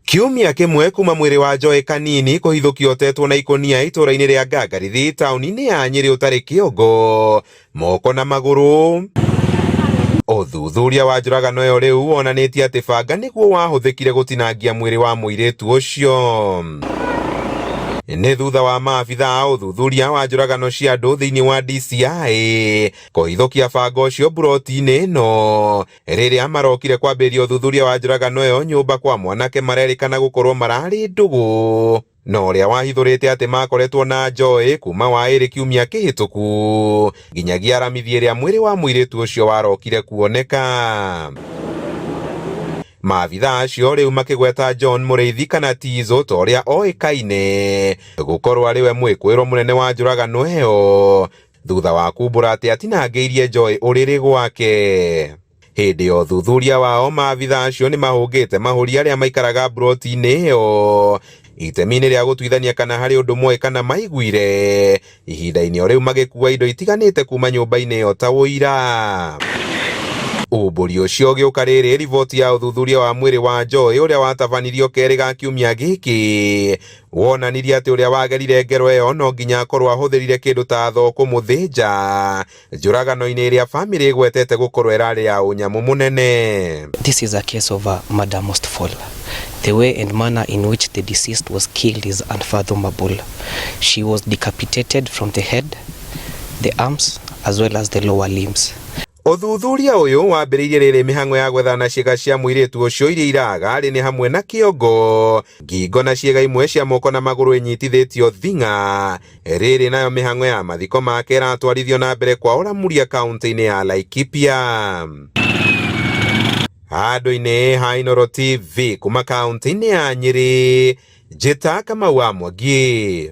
Kiumia kĩmwe kuma mwĩrĩ wa Joy Kanini kũhithũkio ũtetwo na ikũnia itũũra-inĩ rĩa Ngangarithi taũni-inĩ ya Nyĩrĩ ũtarĩ kĩongo, moko na magũrũ. Ũthuthuria wa njũragano ĩyo rĩu wonanĩtie atĩ banga nĩguo wahũthĩkire gũtinangia mwĩrĩ wa mũirĩtu ũcio. Nĩ thutha wa maabitha a ũthuthuria wa njũragano cia andũ thĩinĩ wa DCI kũhithũkia banga ũcio mburoti-inĩ ĩno Rĩrĩa marokire kwambĩrĩria ũthuthuria wa njũragano ĩyo nyũmba kwa mwanake marerĩkana gũkorwo mararĩ ndũgũ na ũrĩa wahithũrĩte atĩ makoretwo na Joy kuma Waĩrĩ kiumia kĩhĩtũku nginyagia Aramithi ĩrĩa mwĩrĩ wa mũirĩtu ũcio warokire kuoneka. Maabitha acio rĩu makĩgweta John Mũrĩithi kana Tizo ta ũrĩa oĩkaine gũkorwo arĩ we mwĩkũĩrwo mũnene wa njũragano ĩyo thutha wa kumbũra atĩ atinangĩirie Joy ũrĩrĩ gwake. Hĩndĩ ya ũthuthuria wao, maabitha acio nĩ mahũngĩte mahũri arĩa maikaraga mburoti-inĩ ĩyo itemi-inĩ rĩa gũtuithania kana harĩ ũndũ moĩ kana maiguire, ihinda-inĩ o rĩu magĩkuua indo itiganĩte kuma nyũmba-inĩ ĩyo ta ũira. Umbũri ũcio ũgĩũka rĩrĩ riboti ya ũthuthuria wa mwĩrĩ wa Joy ũrĩa watabanirio kerĩ ga kiumia gĩkĩ Wonanirie atĩ ũrĩa wagerire ngero ĩyo no nginya akorwo ahũthĩrire kĩndũ ta thoo kũmũthĩnja njũragano-inĩ ĩrĩa famĩlĩ ĩgwetete gũkorwo ĩrarĩ ya ũnyamũ mũnene. This is a case of a murder most foul. The way and manner in which the deceased was killed is unfathomable. She was decapitated from the head, the arms as well as the lower limbs. Ũthuthuria ũyũ wambĩrĩirie rĩrĩ mĩhang'o ya gwethana na ciĩga cia mũirĩtu ũcio iria iraga arĩ nĩ hamwe na kĩongo, ngingo na ciĩga imwe cia moko na magũrũ ĩnyitithĩtio thing'a. Rĩrĩ nayo mĩhang'o ya mathiko make ĩratwarithio na mbere kwa Olamuria kaunti-inĩ ya Laikipia. Handũ-inĩ ha Inooro TV kuma kaunti-inĩ ya Nyĩrĩ, njĩta Kamau wa Mwangi.